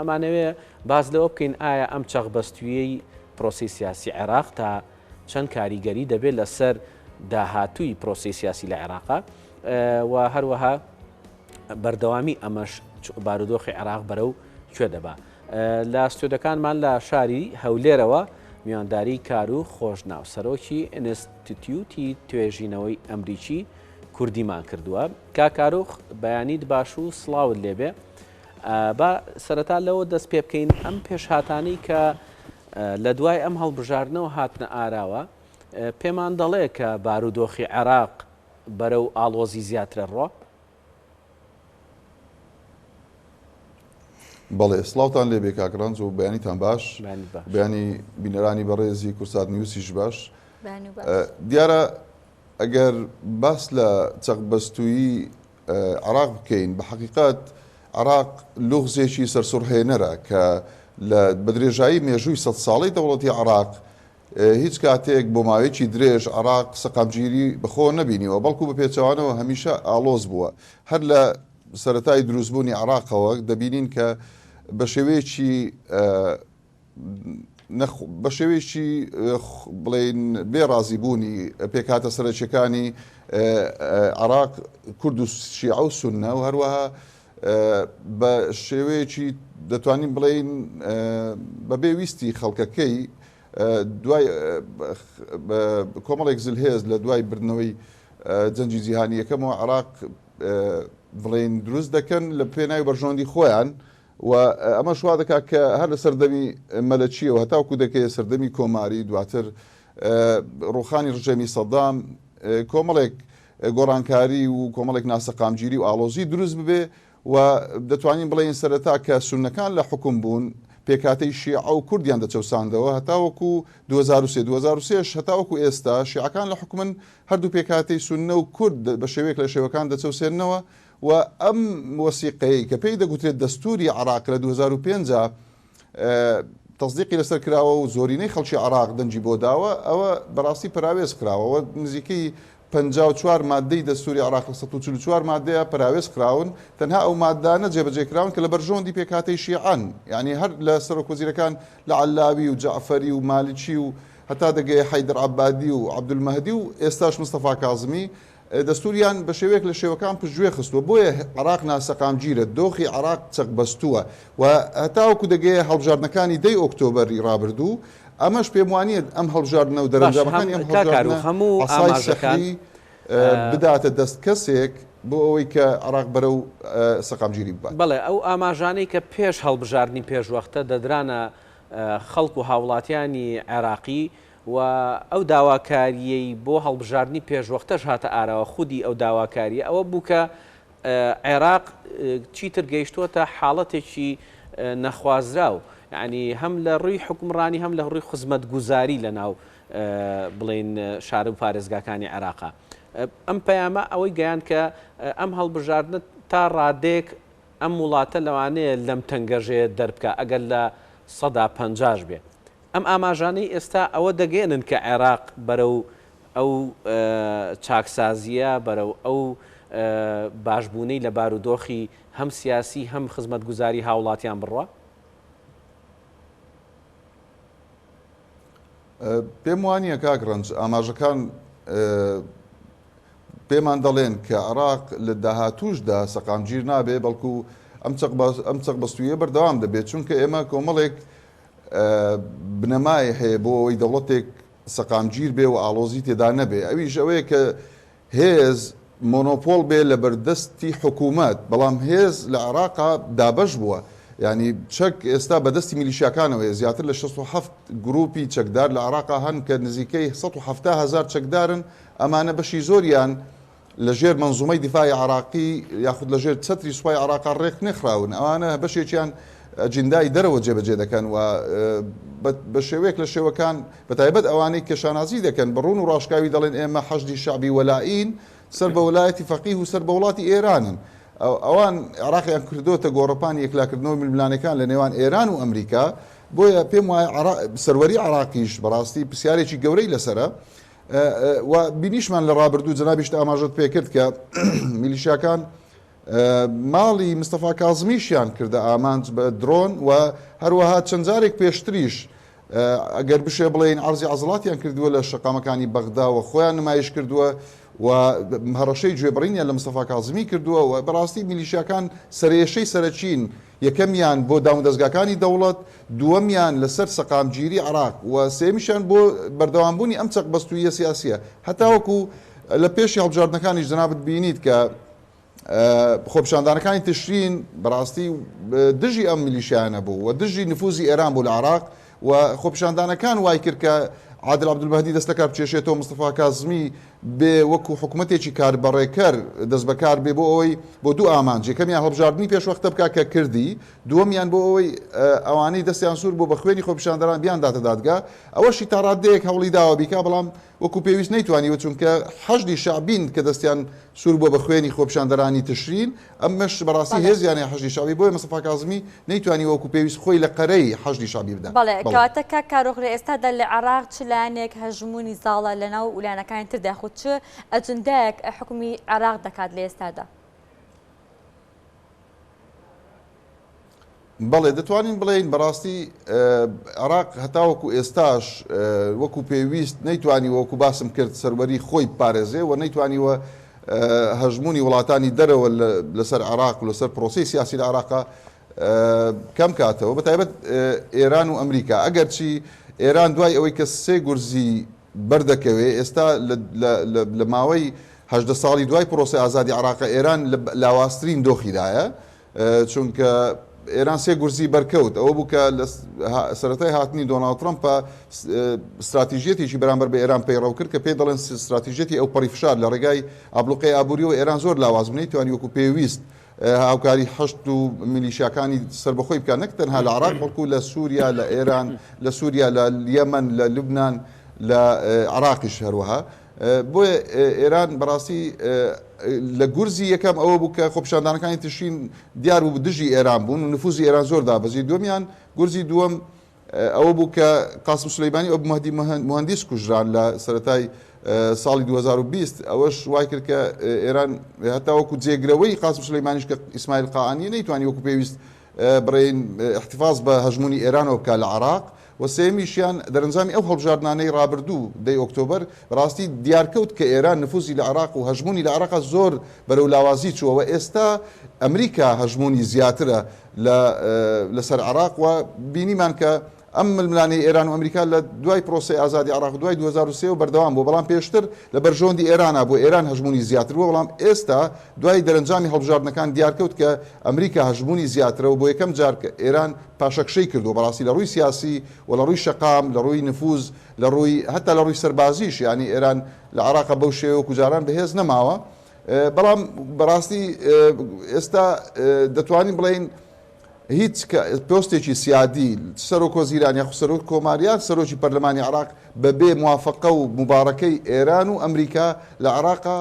ئەمانەوێ باس لەوە بکەین ئایا ئەم چەقبەستوویەی پرۆسەی سیاسی عێراق تا چەند کاریگەری دەبێت لەسەر داهاتووی پرۆسەی سیاسی لە عێراقا و هەروەها بەردەوامی ئەمەش بارودۆخی عێراق بەرەو کوێ دەبا. لە ستۆدیۆکانمان لە شاری هەولێرەوە میوانداری کارو خۆشناو سەرۆکی ئینستتیوتی توێژینەوەی ئەمریکی کوردیمان کردووە. کاک کاروخ بەیانیت باش و سڵاوت لێبێ. با سەرەتا لەوە دەست پێ بکەین ئەم پێشهاتانەی کە لە دوای ئەم هەڵبژاردنەوە هاتنە ئاراوە پێمان دەڵێ کە بارودۆخی عێراق بەرەو ئاڵۆزی زیاترە ڕۆ؟ بەڵێ سڵاوتان لێبێ کاک ڕەنج و بەیانیتان باش بەیانی بینەرانی بەڕێزی کورسات نیوسیش باش دیارە ئەگەر باس لە چەقبەستوویی عێراق بکەین، بە حەقیقەت عێراق لوغزێکی سەرسوڕهێنەرە کە لە بە درێژایی مێژووی سەدساڵەی دەوڵەتی عێراق هیچ کاتێک بۆ ماوەیەکی درێژ عێراق سەقامگیری بەخۆوە نەبینیوە، بەڵکو بە پێچەوانەوە هەمیشە ئاڵۆز بووە. هەر لە سەرەتای دروستبوونی عێراقەوە دەبینین کە بە شێوەیەکی بە شێوەیەکی بڵێین بێ ڕازیبوونی پێکهاتە سەرەکیەکانی عێراق کورد و شیعە و سوننە و هەروەها بە شێوەیەکی دەتوانین بڵێین بەبێ ویستی خەڵکەکەی دوای کۆمەڵێک زلهێز لە دوای بردنەوەی جەنگی جیهانی یەکەمەوە عێراق بڵێین دروست دەکەن لە پێناوی بەرژەوەندی خۆیان و ئەمەش وا دەکات کە هەر لە سەردەمی مەلەکییەوە هەتاوەکو دەکەیە سەردەمی کۆماری، دواتر ڕووخانی ڕژێمی سەدام، کۆمەڵێک گۆڕانکاری و کۆمەڵێک ناسەقامگیری و ئاڵۆزی دروست ببێ و دەتوانین بڵێین سەرەتا کە سوننەکان لە حوکم بوون، پێکهاتەی شیعە و کوردیان دەچەوساندەوە هەتاوەکو 2003، 2003 ش هەتاوەکو ئێستا شیعەکان لە حوکمن، هەردوو پێکهاتەی سوننە و کورد بە شێوەیەک لە شێوەکان دەچەوسێننەوە و ئەم وەسیقەیەی کە پێی دەگوترێت دەستووری عێراق لە 2005 تەسدیقی لەسەر کراوە و زۆرینەی خەڵکی عێراق دەنگی بۆ داوە، ئەوە بەڕاستی پەراوێز خراوە و نزیکەی 54 ماددەی دەستووری عێراق لە 144 ماددەیە پەراوێز خراون، تەنها ئەو ماددانە جێبەجێ کراون کە لە بەرژەوەندی پێکهاتەی شیعەن، یانی هەر لە سەرۆکوەزیرەکان لە عەلاوی و جەعفەری و مالکی و هەتا دەگەیە حەیدەر عەبادی و عەبدولمەهدی و ئێستاش مستەفا کازمی دەستوریان بە شێوەیەک لە شێوەکان پشتگوێ خستووە، بۆیە عێراق ناسەقامگیرە، دۆخی عێراق چەقبەستووە و هەتاوەکو دەگەیە هەڵبژاردنەکانی دەی ئۆکتۆبەری ڕابردوو، ئەمەش پێموانییە ئەم هەڵبژاردنە و باش هەم دەرەنجامەکانی ئەم کاک هەڵبژاردنە کاروخ هەموو عەسای ئاماژەکان سەحری بداتە دەست کەسێک بۆ ئەوەی کە عێراق بەرەو سەقامگیری ببات. بەڵێ ئەو ئاماژانەی کە پێش هەڵبژاردنی پێشوەختە دەدرانە خەڵک و هاوڵاتیانی عێراقی و ئەو داواکارییەی بۆ هەڵبژاردنی پێشوەختەش هاتە ئاراوە، خودی ئەو داواکارییە ئەوە بوو کە عێراق چیتر گەیشتووەتە حاڵەتێکی نەخوازراو، یانی هەم لە ڕووی حوکمڕانی هەم لە ڕووی خزمەتگوزاری لە ناو بڵێین شار و پارێزگاکانی عێراقا. ئەم پەیامە ئەوەی گەیاند کە ئەم هەڵبژاردنە تا ڕادەیەک ئەم وڵاتە لەوانەیە لەم تەنگەژەیە دەربکا ئەگەر لە سەدا پەنجاش بێ. ئەم ئاماژانەی ئێستا ئەوە دەگەیەنن کە عێراق بەرەو ئەو چاکسازییە، بەرەو ئەو باشبوونەی لە بارودۆخی هەم سیاسی هەم خزمەتگوزاری هاوڵاتیان بڕوا؟ پێم وانییە کاک ڕەنج، ئاماژەکان پێمان دەڵێن کە عێراق لە داهاتووشدا سەقامگیر نابێ، بەڵکو ئەم چەقبەستوویە بەردەوام دەبێت، چونکە ئێمە کۆمەڵێک بنەمای هەیە بۆ ئەوەی دەوڵەتێک سەقامگیر بێ و ئاڵۆزی تێدا نەبێ، ئەویش ئەوەیە کە هێز مۆنۆپۆڵ بێ لە بەردەستی حکوومەت، بەڵام هێز لە عێراقا دابەش بووە، یانی چەک ئێستا بە دەستی میلیشیاکانەوەیە، زیاتر لە 67 گرووپی چەکدار لە عێراقا هەن کە نزیکەی 170 هەزار چەکدارن، ئەمانە بەشی زۆریان لە ژێر مەنزومەی دیفاعی عێراقی یاخود لە ژێر چەتری سوپای عێراقا ڕێک نەخراون، ئەوانە بەشێکیان ئەجندای دەرەوە جێبەجێ دەکەن و بە شێوەیەک لە شێوەکان بە تایبەت ئەوانەی کە شانازی دەکەن بە ڕوون و ڕاشکاوی دەڵێن ئێمە حەشدی شەعبی وەلائین سەر بە وەلایەتی فەقیه و سەر بە وڵاتی ئێرانن ئەوان عێراقیان کردۆتە گۆڕەپانی یەکلاکردنەوەی ململانێکان لە نێوان ئێران و ئەمریکا بۆیە پێم وایە سەروەری عێراقیش بەڕاستی پرسیارێکی گەورەی لەسەرە و بینیشمان لە ڕابردوو جەنابیشت ئاماژەت پێکرد کە میلیشیاکان. ماڵی مستەفا کازمیشیان کردە ئامانج بە درۆن و هەروەها چەند جارێک پێشتریش ئەگەر بشێ بڵێین عەرزی عەزڵاتیان کردووە لە شەقامەکانی بەغدا و خۆیان نمایش کردووە و هەڕەشەی گوێبڕینیان لە مستەفا کازمی کردووە و بەڕاستی میلیشیاکان سەرێشەی سەرەکین یەکەمیان بۆ دامودەزگاکانی دەوڵەت، دووەمیان لەسەر سەقامگیری عێراق و سێیەمیشیان بۆ بەردەوامبوونی ئەم چەقبەستووییە سیاسییە. هەتاوەکو لە پێشی هەڵبژاردنەکانیش جەنابت بینیت کە خۆپیشاندانەکانی تشرین بەڕاستی دژی ئەم میلیشیایانە بوو و دژی نفوزی ئێران بوو لە عێراق و خۆپیشاندانەکان وای کرد کە عادل عەبدولمەهدی دەست لەکار بکێشێتەوە، مستەفا کازمی بێ وەکو حکومەتێکی کاربەڕێکەر دەستبەکار بێ بۆ ئەوەی بۆ دوو ئامانج، یەکەمیان هەڵبژاردنی پێشوەختە بکا کە کردی، دووەمیان بۆ ئەوەی ئەوانەی دەستیان سوور بووە بە خوێنی خۆپیشاندەران بیانداتە دادگا، ئەوەشی تا ڕاددەیەک هەوڵی داوە بیکا بەڵام وەکو پێویست نەیتوانیوە چونکە حەشدی شەعبین کە دەستیان سوور بووە بە خوێنی خۆپیشاندەرانی تشرین، ئەمەش بەڕاستی هێزیان هەیە حەشدی شەعبی، بۆیە مستەفا کازمی نەیتوانیوە وەکو پێویست خۆی لە قەرەی حەشدی شەعبی بدا. بەڵێ، کەواتە کاک کارۆخ لە ئێستادا لە عێراق چ لایەنێک هەژموونی زاڵە لەناو لایەنەکانی تردا یاخود چ ئەجندایەک حوکمی عێراق دەکات لە ئێستادا؟ بەڵێ دەتوانین بڵێین بەڕاستی عێراق هەتاوەکو ئێستاش وەکو پێویست نەیتوانیوە وەکو باسم کرد سەروەری خۆی بپارێزێ و نەیتوانیوە هەژموونی وڵاتانی دەرەوە لەسەر عێراق و لەسەر پرۆسەی سیاسی لە عێراقا کەم کاتەوە بە تایبەت ئێران و ئەمریکا ئەگەرچی ئێران دوای ئەوەی کە سێ گورزی بەردەکەوێ ئێستا لە ماوەی 18 ساڵی دوای پرۆسەی ئازادی عێراقە ئێران لە لاوازترین دۆخیدایە چونکە ئێران سێ گورزی بەرکەوت، ئەوە بوو کە لە سەرەتای هاتنی دۆناڵد ترەمپە ستراتیژیەتێکی بەرامبەر بە ئێران پەیڕەو کرد کە پێی دەڵێن ستراتیژیەتی ئەوپەڕی فشار لە ڕێگای ئابڵوقەی ئابووریەوە ئێران زۆر لاواز بوو نەیتوانی وەکو پێویست هاوکاری حەشد و میلیشیاکانی سەربەخۆی بکات نەک تەنها لە عێراق بەڵکو لە سووریا لە ئێران لە سووریا لە یەمەن لە لوبنان لە عێراقیش هەروەها بۆیە ئێران بەڕاستی لە گورزی یەکەم ئەوە بوو کە خۆپیشاندانەکانی تشرین دیار بوو دژی ئێران بوون و نفوزی ئێران زۆر دابەزی دووەمیان گورزی دووەم ئەوە بوو کە قاسم سولەیمانی ئەبو مەهدی موهەندیس کوژران لە سەرەتای ساڵی 2020 ئەوەش وای کرد کە ئێران هەتا وەکو جێگرەوەی قاسم سولەیمانیش کە ئیسماعیل قائانی نەیتوانی وەکو پێویست بڕێین ئیحتفاز بە هەژموونی ئێرانەوە بکات لە عێراق و سێیەمیشیان دەرەنجامی ئەو هەڵبژاردنانەی ڕابردوو دەی ئۆکتۆبەر بەڕاستی دیارکەوت کە ئێران نفوزی لە عێراق و هەژموونی لە عێراقا زۆر بەرەو لاوازی چووە و ئێستا ئەمریکا هەژموونی زیاترە لە لەسەر عێراق و بینیمان کە ئەم ململانێی ئێران و ئەمریکا لە دوای پرۆسەی ئازادی عێراق دوای 2003 و بەردەوام بووە بەڵام پێشتر لە بەرژەوەندی ئێرانا بوو ئێران هەژموونی زیاتر بووە بەڵام ئێستا دوای دەرەنجامی هەڵبژاردنەکان دیارکەوت کە ئەمریکا هەژموونی زیاترە و بۆ یەکەم جار کە ئێران پاشەکشەی کردووە بەڕاستی لە ڕووی سیاسی و لە ڕووی شەقام لە ڕووی نفوز لە ڕووی هەتا لە ڕووی سەربازیش یانی ئێران لە عێراقا بەو شێوەیە وەکو جاران بەهێز نەماوە بەڵام بەڕاستی ئێستا دەتوانین بڵێین هیچ پۆستێکی سیادی چ سەرۆک وەزیران یاخود سەرۆک کۆمار یان سەرۆکی پەرلەمانی عێراق بەبێ موافەقە و موبارەکەی ئێران و ئەمریکا لە عێراقا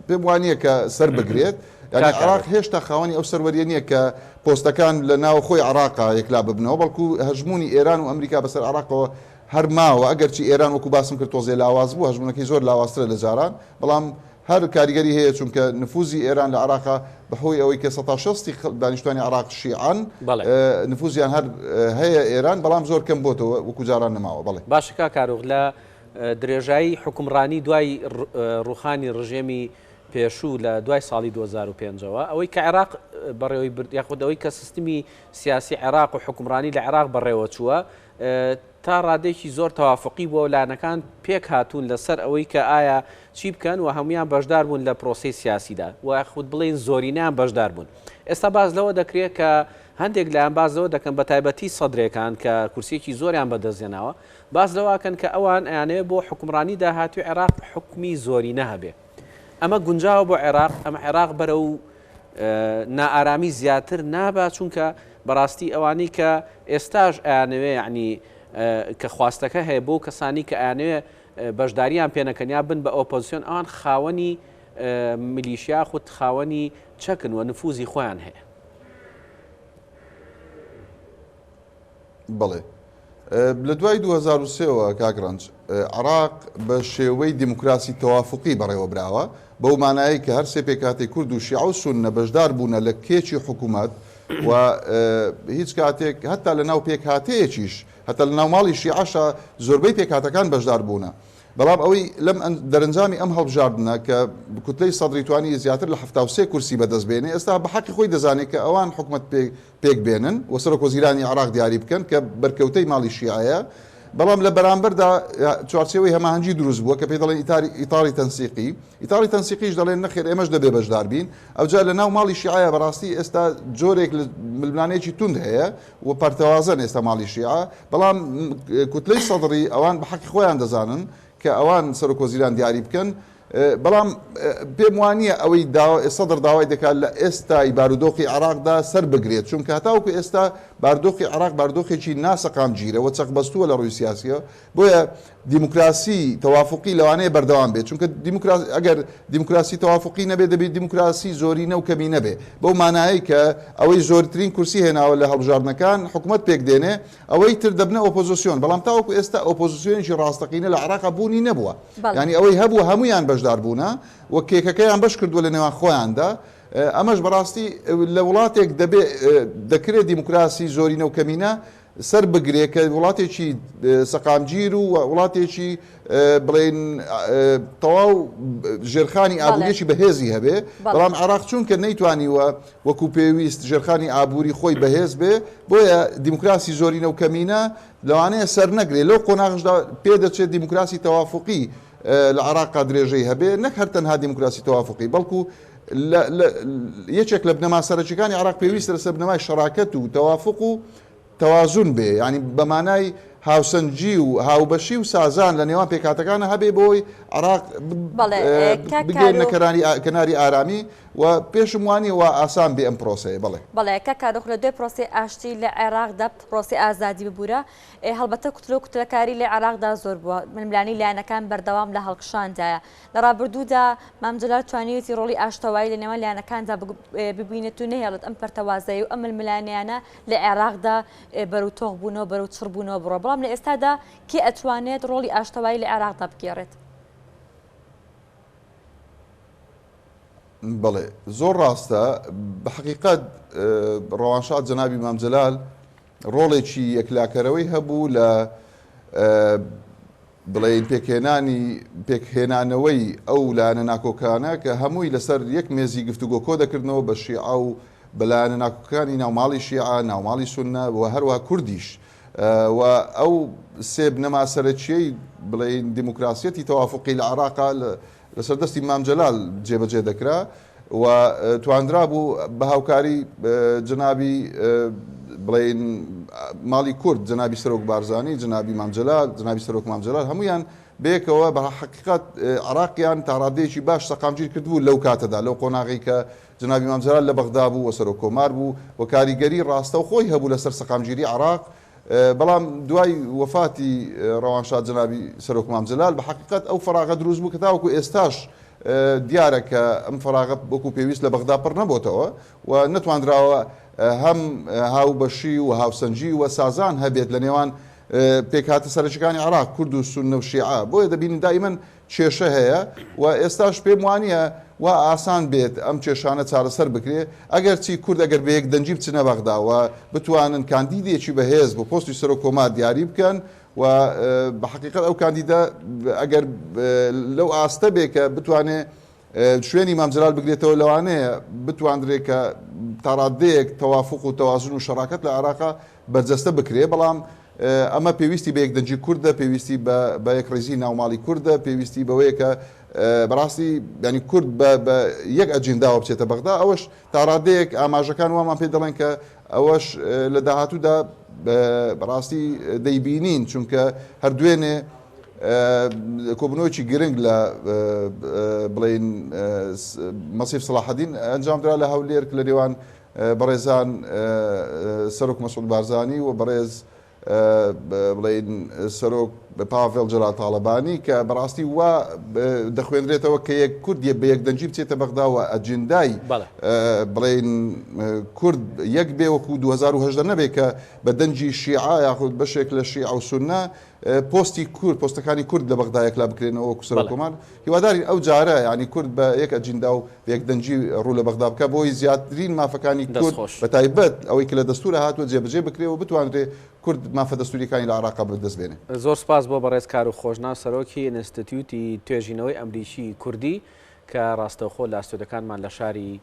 پێم وانییە کە سەر بگرێت. یانی عێراق هێشتا خاوەنی ئەو سەروەریە نییە کە پۆستەکان لە ناو خۆی عێراقا یەکلا ببنەوە، بەڵکو هەژموونی ئێران و ئەمریکا بەسەر عێراقەوە هەر ماوە، ئەگەرچی ئێران وەکو باسم کرد تۆزێ لاواز بوو، هەژموونەکەی زۆر لاوازترە لە جاران، بەڵام هەر کاریگەری هەیە چونکە نفوزی ئێران لە عێراقا بە هۆی ئەوەی کە سەتا شەستی دانیشتوانی عێراق شیعەن نفوزیان هەر هەیە ئێران بەڵام زۆر کەم بۆتەوە وەکو جاران نەماوە بەڵێ. باشە کاک کاروخ لە درێژایی حوکمڕانی دوای ڕوخانی ڕژێمی پێشوو لە دوای ساڵی 2005 ەوە ئەوەی کە عێراق بەڕێوەی برد یاخود ئەوەی کە سیستمی سیاسی عێراق و حوکمڕانی لە عێراق بەڕێوە چووە تا ڕادەیەکی زۆر تەوافقی بووە و لایەنەکان پێکهاتوون لەسەر ئەوەی کە ئایا چی بکەن و هەموویان بەشدار بوون لە پرۆسەی سیاسیدا و یاخود بڵێین زۆرینەیان بەشدار بوون. ئێستا باس لەوە دەکرێت کە هەندێک لایەن باس لەوە دەکەن بە تایبەتی سەدرێکان کە کورسییەکی زۆریان بەدەستهێناوە باس لەوە ئەکەن کە ئەوان ئەیانەوێت بۆ حوکمڕانی داهاتووی عێراق حوکمی زۆرینە هەبێ. ئەمە گونجاوە بۆ عێراق؟ ئەمە عێراق بەرەو نائارامی زیاتر نابا چونکە بەڕاستی ئەوانەی کە ئێستاش ئەیانەوێ یعنی کە خواستەکە هەیە بۆ کەسانی کە ئەیانەوێ بەشداریان پێ نەکەن یا بن بە ئۆپۆزیسیۆن ئەوان خاوەنی میلیشیا خود خاوەنی چەکن و نفوزی خۆیان هەیە. بەڵێ. لە دوای 2003 وە کاک ڕەنج، عێراق بە شێوەی دیموکراسی تەوافوقی بەڕێوە براوە، بەو مانایەی کە هەر سێ پێکهاتەی کورد و شیعە و سوننە بەشدار بوونە لە کێکی حکوومەت و هیچ کاتێک هەتا لە ناو پێکهاتەیەکیش هەتا لە ناو ماڵی شیعەشا زۆربەی پێکهاتەکان بەشدار بوونە. بەڵام ئەوەی لەم دەرەنجامی ئەم هەڵبژاردنە کە کوتلەی سەدری توانی زیاتر لە 73 کورسی بەدەست بێنێ ئێستا بە حەقی خۆی دەزانێت کە ئەوان حکومەت پێک بێنن و سەرۆک وەزیرانی عێراق دیاری بکەن کە بەرکەوتەی ماڵی شیعەیە بەڵام لە بەرامبەردا چوارچێوەی هەماهەنگی دروست بووە کە پێی دەڵێن ئیتاری تەنسیقی ئیتاری تەنسیقیش دەڵێن نەخێر ئێمەش دەبێ بەشدار بین ئەوجا لە ناو ماڵی شیعەیە بەڕاستی ئێستا جۆرێک لە ململانێکی توند هەیە و پەرتەوازەن ئێستا ماڵی شیعە بەڵام کوتلەی سەدڕی ئەوان بە حەقی خۆیان دەزانن کە ئەوان سەرۆک وەزیران دیاری بکەن بەڵام پێم وانییە ئەوەی سەدر داوای دەکات لە ئێستای بارودۆخی عێراقدا سەر بگرێت، چونکە هەتاوەکو ئێستا باردۆخی عێراق باردۆخێکی ناسەقامگیرە و چەقبەستووە لە ڕووی سیاسییەوە، بۆیە دیموکراسی تەوافوقی لەوانەیە بەردەوام بێت، چونکە ئەگەر دیموکراسی تەوافوقی نەبێت دەبێت دیموکراسی زۆرینە و کەمینە بێ، بەو مانایەی کە ئەوەی زۆرترین کورسی هێناوە لە هەڵبژاردنەکان حکومەت پێکدێنێ، ئەوەی تر دەبنە ئۆپۆزسیۆن، بەڵام تاوەکو ئێستا ئۆپۆزسیۆنێکی ڕاستەقینە لە عێراقا بوونی نەبووە. یانی ئەوەی هەبووە هەموویان بەشدار بوونە و کێکەکەیان بەش کردووە لە نێوان خۆیاندا، ئەمەش بەڕاستی لە وڵاتێک دەبێ دەکرێ دیموکراسی زۆرینە و کەمینە سەر بگرێ کە وڵاتێکی سەقامگیر و وڵاتێکی بڵێین تەواو ژێرخانی ئابووریی بەهێزی هەبێ، بەڵام عێراق چونکە نەیتوانیوە وەکو پێویست ژێرخانی ئابووری خۆی بەهێز بێ، بۆیە دیموکراسی زۆرینە و کەمینە لەوانەیە سەرنەگرێ، لەو قۆناغەشدا پێدەچێت دیموکراسی تەوافوقی لە عێراقا درێژەی هەبێ، نەک هەر تەنها دیموکراسی تەوافوقی، بەڵکو یەکێک لە بنەما سەرەکیەکانی عێراق پێویستە لەسەر بنەمای شەراکەت و تەوافوق و تەوازن بێ، یانی بە مانای هاوسەنگی و هاوبەشی و سازان لە نێوان پێکهاتەکانا هەبێ بۆی عێراق بگەینە کەناری ئارامی و پێشم وانیە وا ئاسان بێ ئەم پرۆسەیە بەڵێ. بەڵێ کاک کارۆخ لە دوای پرۆسەی ئاشتی لە عێراقدا پرۆسەی ئازادی ببورە هەڵبەتە کوتلە و کوتلەکاری لە عێراقدا زۆر بووە ململانێی لایەنەکان بەردەوام لە هەڵکشاندایە لە ڕابردوودا مام جەلال توانیویەتی ڕۆڵی ئاشتەوایی لە نێوان لایەنەکاندا ببینێت و نەهێڵێت ئەم پەرتەوازەیی و ئەم ململانێیانە لە عێراقدا بەرەو تۆخ بوونەوە بەرەو چڕ بوونەوە بڕۆ بەڵام لە ئێستادا کێ ئەتوانێت ڕۆڵی ئاشتەوایی لە عێراقدا بگێڕێت؟ بەڵێ زۆر ڕاستە بە حەقیقەت ڕەوانشاد جەنابی مام جەلال ڕۆڵێکی یەکلاکەرەوەی هەبوو لە بڵێین پێکهێنانی پێکهێنانەوەی ئەو لایەنە ناکۆکانە کە هەمووی لەسەر یەک مێزی گفتوگۆ کۆ دەکردنەوە بە شیعە و بە لایەنە ناکۆکانی ناوماڵی شیعە، ناوماڵی سوننە و هەروەها کوردیش و ئەو سێ بنەما سەرەکییەی بڵێین دیموکراسیەتی تەوافوقی لە عێراقا لەسەر دەستی مام جەلال جێبەجێ دەکرا و توانرابوو بە هاوکاری جەنابی بڵێین ماڵی کورد جەنابی سەرۆک بارزانی جەنابی مام جەلال جەنابی سەرۆک مام جەلال هەمویان بەیەکەوە بە حەقیقەت عێراقیان تا ڕادەیەکی باش سەقامگیر کردبوو لەو کاتەدا لەو قۆناغی کە جەنابی مام جەلال لە بەغدا بوو و سەرۆک کۆمار بوو و کاریگەری ڕاستەوخۆی هەبوو لەسەر سەقامگیری عێراق بەڵام دوای وەفاتی ڕەوانشاد جەنابی سەرۆک مام جەلال بە حەقیقەت ئەو فەراغە دروست بوو کە تاوەکو ئێستاش دیارە کە ئەم فەراغە وەکو پێویست لە بەغدا پڕ نەبۆتەوە و نەتواندراوە هەم هاوبەشی و هاوسەنگی و سازان هەبێت لە نێوان پێکهاتە سەرەکیەکانی عێراق کورد و سوننە و شیعە بۆیە دەبینین دائیمەن کێشە هەیە و ئێستاش پێم وانیە وا ئاسان بێت ئەم کێشانە چارەسەر بکرێ، ئەگەرچی کورد ئەگەر بە یەک دەنگی بچنە بەغدا و بتوانن کاندیدێکی بەهێز بۆ پۆستی سەرۆک کۆمار دیاری بکەن و بە حەقیقەت ئەو کاندیدە ئەگەر لەو ئاستە بێ کە بتوانێ شوێنی مام جەلال بگرێتەوە لەوانەیە بتواندرێ کە تاڕادەیەک تەوافوق و تەوازن و شەراکەت لە عێراقا بەرجەستە بکرێ، بەڵام ئەمە پێویستی بە یەکدەنگی کوردە، پێویستی بە یەکڕیزی ناوماڵی کوردە، پێویستی بەوەیە کە بەڕاستی یانی کورد بە یەک ئەجینداوە بچێتە بەغدا، ئەوەش تا ڕادەیەک ئاماژەکان وامان پێ دەڵێن کە ئەوەش لە داهاتوودا بەڕاستی دەیبینین، چونکە هەر دوێنێ کۆبوونەوەیەکی گرنگ لە بڵێین مەسیف سەڵاحەدین ئەنجامدرا لە هەولێر لە نێوان بەڕێزان سەرۆک مەسعود بارزانی و بەڕێز بڵێین سەرۆک پاڤێڵ جەلال تاڵەبانی کە بەڕاستی وا دەخوێنرێتەوە کە یەک کورد بە یەک دەنگی بچێتە بەغدا و ئەجندای بڵێین کورد یەک بێ وەکو 2018 نەبێ کە بە دەنگی شیعە یاخود بەشێک لە شیعە و سوننە پۆستی کورد پۆستەکانی کورد لە بەغدا یەکلا بکرێنەوە وەکو سەرۆک کۆمار هیوادارین ئەو جارە یانی کورد بە یەک ئەجیندا و بە یەک دەنگی ڕوو لە بەغدا بکا بۆی زیاترین مافەکانی کورد بە تایبەت ئەوەی کە لە دەستورا هاتووە جێبەجێ بکرێ و بتوانرێ کورد مافە دەستوریەکانی لە عێراقا بەدەست بێنێ. زۆر سوپاس بۆ بەڕێز کارو خۆشناو سەرۆکی ئینستتیوتی توێژینەوەی ئەمریکی کوردی کە ڕاستەوخۆ لە ئەستۆدیۆکانمان لە شاری.